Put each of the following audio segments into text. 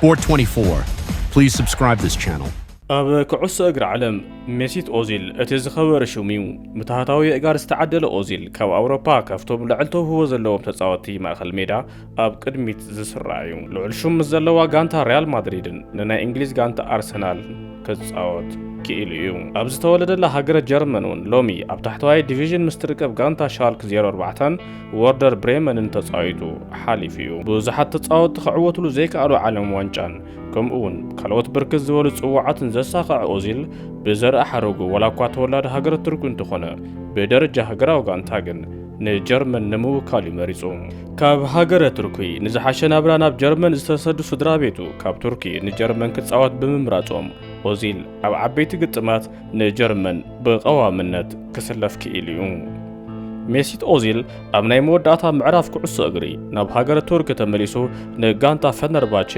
four twenty-four. Please subscribe this channel. ኣብ ኩዕሶ እግሪ ዓለም ሜሲት ኦዚል እቲ ዝኸበረ ሽም እዩ። ምትሃታዊ ኣእጋር ዝተዓደለ ኦዚል ካብ ኣውሮፓ ካብቶም ልዕል ተውህቦ ዘለዎም ተጻወትቲ ማእከል ሜዳ ኣብ ቅድሚት ዝስራዕ እዩ። ልዑል ሽም ምስ ዘለዋ ጋንታ ሪያል ማድሪድን ንናይ እንግሊዝ ጋንታ ኣርሰናል ክጻወት ክኢሉ እዩ። ኣብ ዝተወለደላ ሃገረ ጀርመን እውን ሎሚ ኣብ ታሕተዋይ ዲቪዥን ምስ ትርከብ ጋንታ ሻልክ ዜሮ ኣርባዕተን ወርደር ብሬመንን ተጻዊቱ ሓሊፉ እዩ። ብዙሓት ተጻወትቲ ክዕወትሉ ዘይከኣሉ ዓለም ዋንጫን ከምኡ እውን ካልኦት ብርክት ዝበሉ ጽዋዓትን ዘሳኸዐ ኦዚል ብዘርኢ ሓረጉ ዋላ እኳ ተወላዲ ሃገረ ቱርክ እንተኾነ ብደረጃ ሃገራዊ ጋንታ ግን ንጀርመን ንምውካል እዩ መሪጹ። ካብ ሃገረ ቱርኪ ንዝሓሸ ናብራ ናብ ጀርመን ዝተሰዱ ስድራ ቤቱ ካብ ቱርኪ ንጀርመን ክጻወት ብምምራጾም ኦዚል ኣብ ዓበይቲ ግጥማት ንጀርመን ብቐዋምነት ክስለፍ ክኢሉ እዩ። ሜሲት ኦዚል ኣብ ናይ መወዳእታ ምዕራፍ ኩዕሶ እግሪ ናብ ሃገረ ቱርክ ተመሊሱ ንጋንታ ፈነርባቼ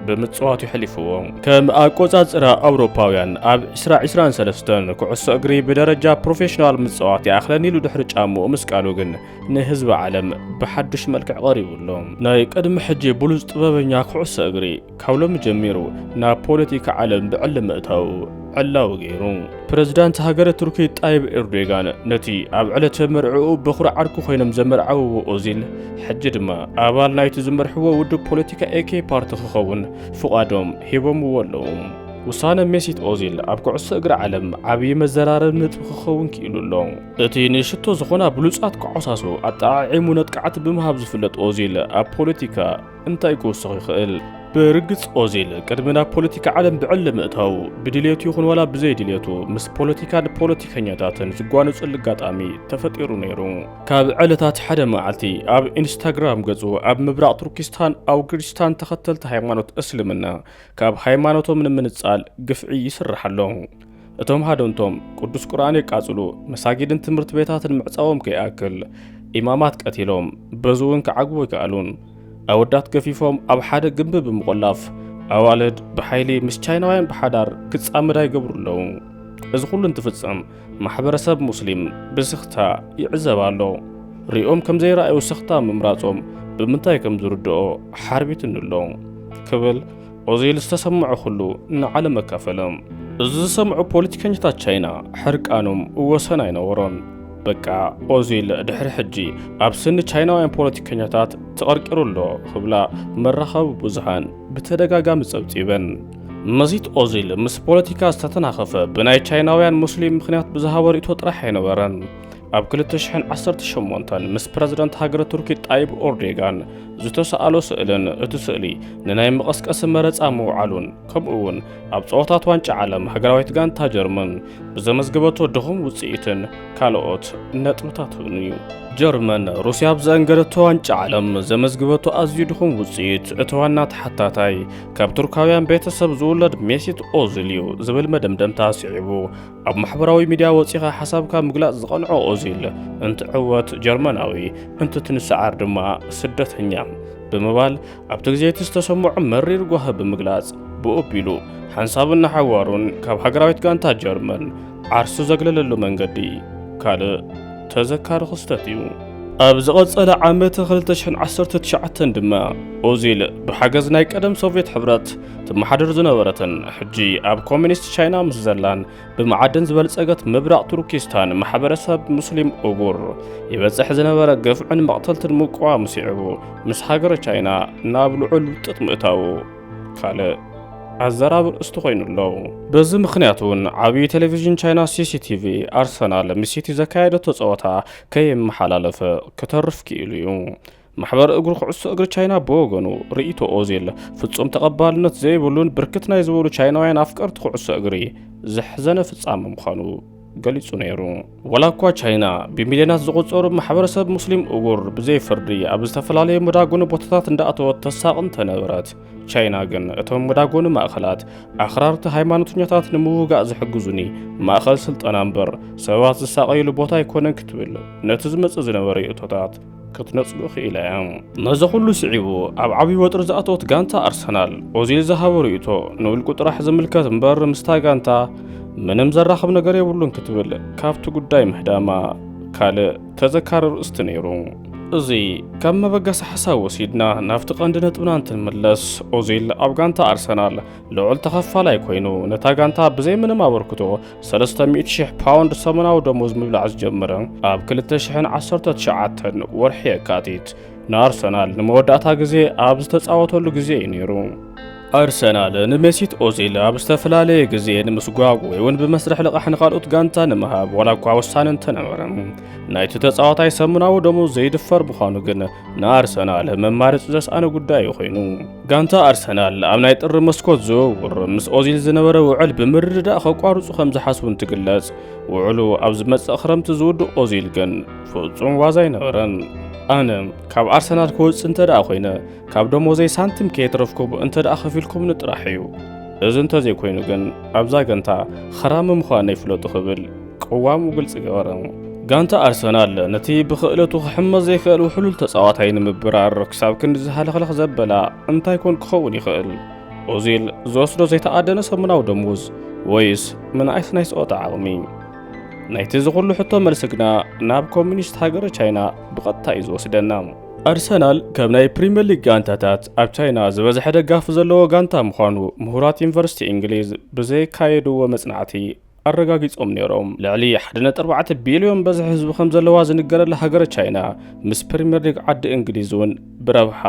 ብምጽዋት ይሕሊፍዎ። ከም ኣቆጻጽራ ኣውሮፓውያን ኣብ ዕስራ ዕስራን ሰለስተን ኩዕሶ እግሪ ብደረጃ ፕሮፌሽናል ምጽዋት ይኣኽለኒ ኢሉ ድሕሪ ጫምኡ ምስቃሉ ግን ንህዝቢ ዓለም ብሓድሽ መልክዕ ቀሪቡ ኣሎ። ናይ ቅድሚ ሕጂ ብሉጽ ጥበበኛ ኩዕሶ እግሪ ካብ ሎሚ ጀሚሩ ናብ ፖለቲካ ዓለም ብዕሊ ምእታው ዕላዊ ገይሩ። ፕረዚዳንት ሃገረ ቱርኪ ጣይብ ኤርዶጋን ነቲ ኣብ ዕለተ መርዕኡ በኹሪ ዓርኩ ኮይኖም ዘመርዓውዎ ኦዚል ሕጂ ድማ ኣባል ናይቲ ዝመርሕዎ ውድብ ፖለቲካ ኤኬ ፓርቲ ክኸውን ፍቓዶም ሂቦምዎ ኣለዉ። ውሳነ ሜሲት ኦዚል ኣብ ኩዕሶ እግሪ ዓለም ዓብዪ መዘራረቢ ነጥቢ ክኸውን ክኢሉ ኣሎ። እቲ ንሽቶ ዝኾና ብሉጻት ክዓሳሱ ኣጠዓዒሙ ነጥቃዕቲ ብምሃብ ዝፍለጥ ኦዚል ኣብ ፖለቲካ እንታይ ክውስኽ ይኽእል? ብርግጽ ኦዚል ቅድሚ ናብ ፖለቲካ ዓለም ብዕሊ ምእታው ብድልየቱ ይኹን ዋላ ብዘይ ድልየቱ ምስ ፖለቲካን ፖለቲከኛታትን ዝጓነጸሉ ኣጋጣሚ ተፈጢሩ ነይሩ። ካብ ዕለታት ሓደ መዓልቲ ኣብ ኢንስታግራም ገጹ ኣብ ምብራቕ ቱርኪስታን ኣውግሪስታን ተኸተልቲ ሃይማኖት እስልምና ካብ ሃይማኖቶም ንምንጻል ግፍዒ ይስራሕ ኣሎ። እቶም ሃደንቶም ቅዱስ ቁርኣን የቃጽሉ፣ መሳጊድን ትምህርቲ ቤታትን ምዕጻዎም ከይኣክል ኢማማት ቀቲሎም፣ በዚ እውን ክዓግቡ ኣይከኣሉን። ኣወዳት ገፊፎም ኣብ ሓደ ግንቢ ብምቑላፍ ኣዋልድ ብሓይሊ ምስ ቻይናውያን ብሓዳር ክጻመዳ ይገብሩ ኣለዉ። እዚ ኩሉ እንትፍጸም ማሕበረሰብ ሙስሊም ብስኽታ ይዕዘብ ኣሎ። ሪኦም ከም ዘይረኣዩ ስኽታ ምምራጾም ብምንታይ ከም ዝርድኦ ሓርቢትኒ ኣሎ ክብል ኦዚል ዝተሰምዖ ኩሉ ንዓለም ኣካፈለ። እዚ ዝሰምዑ ፖለቲከኛታት ቻይና ሕርቃኖም ወሰን ኣይነበሮን። በቃ ኦዚል ድሕሪ ሕጂ ኣብ ስኒ ቻይናውያን ፖለቲከኛታት ተቐርቂሩ ኣሎ ክብላ መራኸቢ ብዙሃን ብተደጋጋሚ ጸብጺበን። መሲት ኦዚል ምስ ፖለቲካ ዝተተናኸፈ ብናይ ቻይናውያን ሙስሊም ምኽንያት ብዝሃቦ ርእይቶ ጥራሕ ኣይነበረን። ኣብ ክልተ ሽሕን ዓሰርተ ሸሞንተን ምስ ፕረዚደንት ሃገረ ቱርኪ ጣይብ ኦርዴጋን ዝተሰኣሎ ስእልን እቲ ስእሊ ንናይ መቐስቀሲ መረጻ ምውዓሉን ከምኡ እውን ኣብ ጸወታት ዋንጫ ዓለም ሃገራዊት ጋንታ ጀርመን ብዘመዝገበቶ ድኹም ውጽኢትን ካልኦት ነጥብታትን እዩ። ጀርመን ሩስያ ኣብ ዘአንገደቶ ዋንጫ ዓለም ዘመዝገበቶ ኣዝዩ ድኹም ውጽኢት እቲ ዋና ተሓታታይ ካብ ቱርካውያን ቤተሰብ ዝውለድ ሜሲት ኦዚል እዩ ዝብል መደምደምታ ስዒቡ ኣብ ማሕበራዊ ሚድያ ወጺኻ ሓሳብካ ምግላጽ ዝቐንዖ ኦዚል እንትዕወት ጀርመናዊ እንትትንስዓር ድማ ስደተኛ ብምባል ኣብቲ ግዜ እቲ ዝተሰምዖ መሪር ጓሂ ብምግላጽ ብኡ ኣቢሉ ሓንሳብን ንሓዋሩን ካብ ሃገራዊት ጋንታ ጀርመን ዓርሱ ዘግለለሉ መንገዲ ካልእ ተዘካሪ ክስተት እዩ። ኣብ ዝቐጸለ ዓመት ክልተ ሽሕን ዓሰርተ ትሽዓተን ድማ ኦዚል ብሓገዝ ናይ ቀደም ሶቭየት ሕብረት ትመሓደር ዝነበረትን ሕጂ ኣብ ኮሚኒስት ቻይና ምስ ዘላን ብመዓድን ዝበልጸገት ምብራቕ ቱርኪስታን ማሕበረሰብ ሙስሊም ኡጉር ይበጽሕ ዝነበረ ግፍዕን መቕተልትን ምቅዋም ስዒቡ ምስ ሃገረ ቻይና ናብ ልዑል ውጥጥ ምእታዉ ካልእ ኣዘራቢ ርእስቲ ኮይኑ ኣሎ። በዚ ምኽንያት እውን ዓብዪ ቴሌቪዥን ቻይና ሲሲቲቪ ኣርሰናል ምስ ሲቲ ዘካየደቶ ጸወታ ከየመሓላለፈ ክተርፍ ክኢሉ እዩ። ማሕበር እግሪ ኩዕሶ እግሪ ቻይና ብወገኑ ርእይቶ ኦዚል ፍጹም ተቐባልነት ዘይብሉን ብርክት ናይ ዝበሉ ቻይናውያን ኣፍቀርቲ ኩዕሶ እግሪ ዘሕዘነ ፍጻመ ምዃኑ ገሊጹ ነይሩ። ዋላ እኳ ቻይና ብሚልዮናት ዝቑጸሩ ማሕበረሰብ ሙስሊም ኡጉር ብዘይ ፍርዲ ኣብ ዝተፈላለዩ መዳጎኒ ቦታታት እንዳኣተወት ተሳቒ እንተነበረት፣ ቻይና ግን እቶም መዳጎኒ ማእኸላት ኣኽራርቲ ሃይማኖተኛታት ንምውጋእ ዝሕግዙኒ ማእኸል ስልጠና እምበር ሰባት ዝሳቐይሉ ቦታ ኣይኮነን ክትብል ነቲ ዝመጽእ ዝነበረ ርእይቶታት ክትነጽጎ ክኢላ እያ። ነዚ ኩሉ ስዒቡ ኣብ ዓብዪ ወጥሪ ዝኣተወት ጋንታ ኣርሰናል ኦዚል ዝሃቦ ርእይቶ ንውልቁ ጥራሕ ዝምልከት እምበር ምስታ ጋንታ ምንም ዘራኽብ ነገር የብሉን ክትብል ካብቲ ጉዳይ ምህዳማ ካልእ ተዘካሪ ርእስቲ ነይሩ። እዚ ካብ መበገሲ ሓሳብ ወሲድና ናብቲ ቀንዲ ነጥብና እንትንምለስ፣ ኦዚል ኣብ ጋንታ ኣርሰናል ልዑል ተኸፋላይ ኮይኑ፣ ነታ ጋንታ ብዘይ ምንም ኣበርክቶ ሰለስተ ሚእቲ ሺሕ ፓውንድ ሰሙናዊ ደሞዝ ምብላዕ ዝጀመረ ኣብ ክልተ ሽሕን ዓሰርተ ትሽዓተን ወርሒ የካቲት ንኣርሰናል ንመወዳእታ ግዜ ኣብ ዝተጻወተሉ ግዜ እዩ ነይሩ። ኣርሰናል ንሜሲት ኦዚል ኣብ ዝተፈላለየ ግዜ ንምስጓግ ወይ እውን ብመስርሕ ልቓሕ ንኻልኦት ጋንታ ንምሃብ ዋላ እኳ ወሳኒ እንተነበረ፣ ናይቲ ተጻዋታይ ሰሙናዊ ደሞዝ ዘይድፈር ምዃኑ ግን ንኣርሰናል መማረጺ ዘስኣነ ጉዳይ እዩ ኮይኑ። ጋንታ ኣርሰናል ኣብ ናይ ጥሪ መስኮት ዝውውር ምስ ኦዚል ዝነበረ ውዕል ብምርድዳእ ከቋርጹ ከም ዝሓስቡ እንትግለጽ፣ ውዕሉ ኣብ ዝመጽእ ክረምቲ ዝውድእ ኦዚል ግን ፍጹም ዋዛ ኣይነበረን። ኣነ ካብ ኣርሰናል ክወጽእ እንተ ደኣ ኮይነ፣ ካብ ደሞዘይ ሳንቲም ከየትረፍኩም እንተ ደኣ ከፊልኩምኒ ጥራሕ እዩ። እዚ እንተዘይኮይኑ ግን ኣብዛ ጋንታ ኸራሚ ምዃነይ ፍለጡ ክብል ቅዋሙ ግልጺ ገበረ። ጋንታ ኣርሰናል ነቲ ብኽእለቱ ክሕመስ ዘይክእል ውሕሉል ተጻዋታይ ንምብራር ክሳብ ክንዲ ዝሃለኽለኽ ዘበላ እንታይ ኮን ክኸውን ይኽእል? ኦዚል ዝወስዶ ዘይተኣደነ ሰሙናዊ ደሞዝ ወይስ ምንኣይስ ናይ ጸወታ ዓቕሚ? ናይቲ እዚ ኩሉ ሕቶ መልሲ ግና ናብ ኮሚኒስት ሃገረ ቻይና ብቐጥታ እዩ ዝወስደና። ኣርሰናል ከም ናይ ፕሪምየር ሊግ ጋንታታት ኣብ ቻይና ዝበዝሐ ደጋፊ ዘለዎ ጋንታ ምዃኑ ምሁራት ዩኒቨርሲቲ እንግሊዝ ብዘየካየድዎ መጽናዕቲ ኣረጋጊጾም ነይሮም። ልዕሊ ሓደ ነጥቢ ኣርባዕተ ቢልዮን በዝሒ ህዝቢ ከም ዘለዋ ዝንገረላ ሃገረ ቻይና ምስ ፕሪምየር ሊግ ዓዲ እንግሊዝ እውን ብረብሓ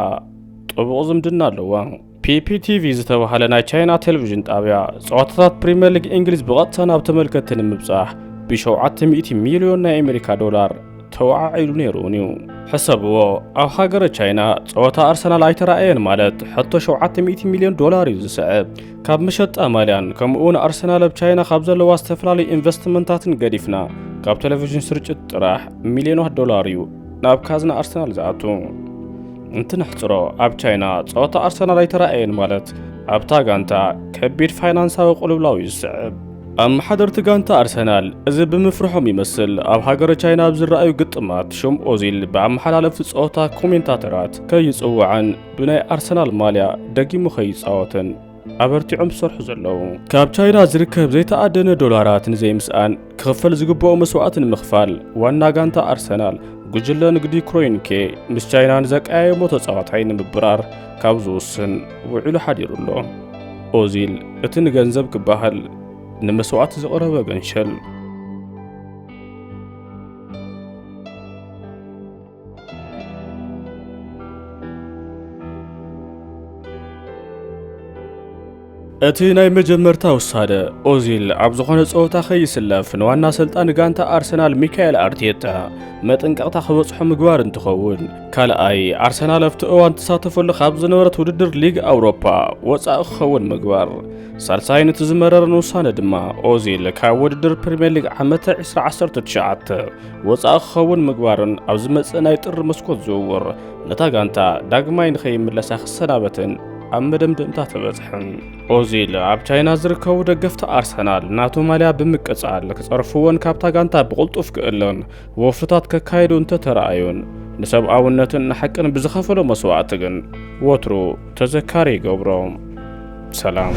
ጥቡቕ ዝምድና ኣለዋ። ፒ ፒ ቲ ቪ ዝተባህለ ናይ ቻይና ቴሌቪዥን ጣብያ ጸዋታታት ፕሪምየር ሊግ እንግሊዝ ብቐጥታ ናብ ተመልከትቲ ንምብጻሕ ብሸውዓተ ሚእቲ ሚልዮን ናይ ኣሜሪካ ዶላር ተወዓዒሉ ነይሩ እውን እዩ። ሕሰብዎ፣ ኣብ ሃገረ ቻይና ጸወታ ኣርሰናል ኣይተራእየን ማለት ሕቶ ሸውዓተ ሚእቲ ሚልዮን ዶላር እዩ ዝስዕብ። ካብ መሸጣ ማልያን ከምኡ እውን ኣርሰናል ኣብ ቻይና ካብ ዘለዋ ዝተፈላለዩ ኢንቨስትመንታትን ገዲፍና ካብ ቴሌቪዥን ስርጭት ጥራሕ ሚልዮናት ዶላር እዩ ናብ ካዝና ኣርሰናል ዝኣቱ። እንትነሕጽሮ፣ ኣብ ቻይና ጸወታ ኣርሰናል ኣይተራእየን ማለት ኣብታ ጋንታ ከቢድ ፋይናንሳዊ ቅልውላው እዩ ዝስዕብ። ኣመሓደርቲ ጋንታ ኣርሰናል እዚ ብምፍርሖም ይመስል ኣብ ሃገረ ቻይና ኣብ ዝረኣዩ ግጥማት ሽም ኦዚል ብኣመሓላለፍቲ ጸወታ ኮሜንታተራት ከይጽዋዕን ብናይ ኣርሰናል ማልያ ደጊሙ ከይጻወትን ኣበርቲዖም ዝሰርሑ ዘለዉ። ካብ ቻይና ዝርከብ ዘይተኣደነ ዶላራት ንዘይምስኣን ክኽፈል ዝግብኦ መስዋእቲ ንምኽፋል ዋና ጋንታ ኣርሰናል ጉጅለ ንግዲ ክሮይንኬ ምስ ቻይና ንዘቀያየሞ ተጻዋታይ ንምብራር ካብ ዝውስን ውዒሉ ሓዲሩ ኣሎ። ኦዚል እቲ ንገንዘብ ክበሃል ንመስዋእቲ ዝቐረበ ገንሸል። እቲ ናይ መጀመርታ ውሳነ ኦዚል ኣብ ዝኾነ ጸወታ ከይስለፍ ንዋና ኣሰልጣኒ ጋንታ ኣርሰናል ሚካኤል ኣርቴታ መጠንቀቕታ ክበጽሖ ምግባር እንትኸውን፣ ካልኣይ ኣርሰናል ኣብቲ እዋን ትሳተፈሉ ካብ ዝነበረት ውድድር ሊግ ኣውሮፓ ወጻኢ ክኸውን ምግባር፣ ሳልሳይ ነቲ ዝመረረን ውሳነ ድማ ኦዚል ካብ ውድድር ፕሪምየር ሊግ ዓመተ ዕስራ ዓሰርተ ትሽዓተ ወጻኢ ክኸውን ምግባርን ኣብ ዝመጽእ ናይ ጥሪ መስኮት ዝውውር ነታ ጋንታ ዳግማይ ንኸይምለሳ ክሰናበትን ኣብ መደምደምታ ተበጽሐ። ኦዚል ኣብ ቻይና ዝርከቡ ደገፍቲ ኣርሰናል ናቱ ማልያ ብምቅጻል ክጸርፍዎን ካብታ ጋንታ ብቕልጡፍ ክእለን ወፍታት ከካይዱ እንተተረኣዩን ንሰብኣውነትን ንሓቅን ብዝኸፈሎ መስዋእቲ ግን ወትሩ ተዘካሪ ይገብሮ። ሰላም።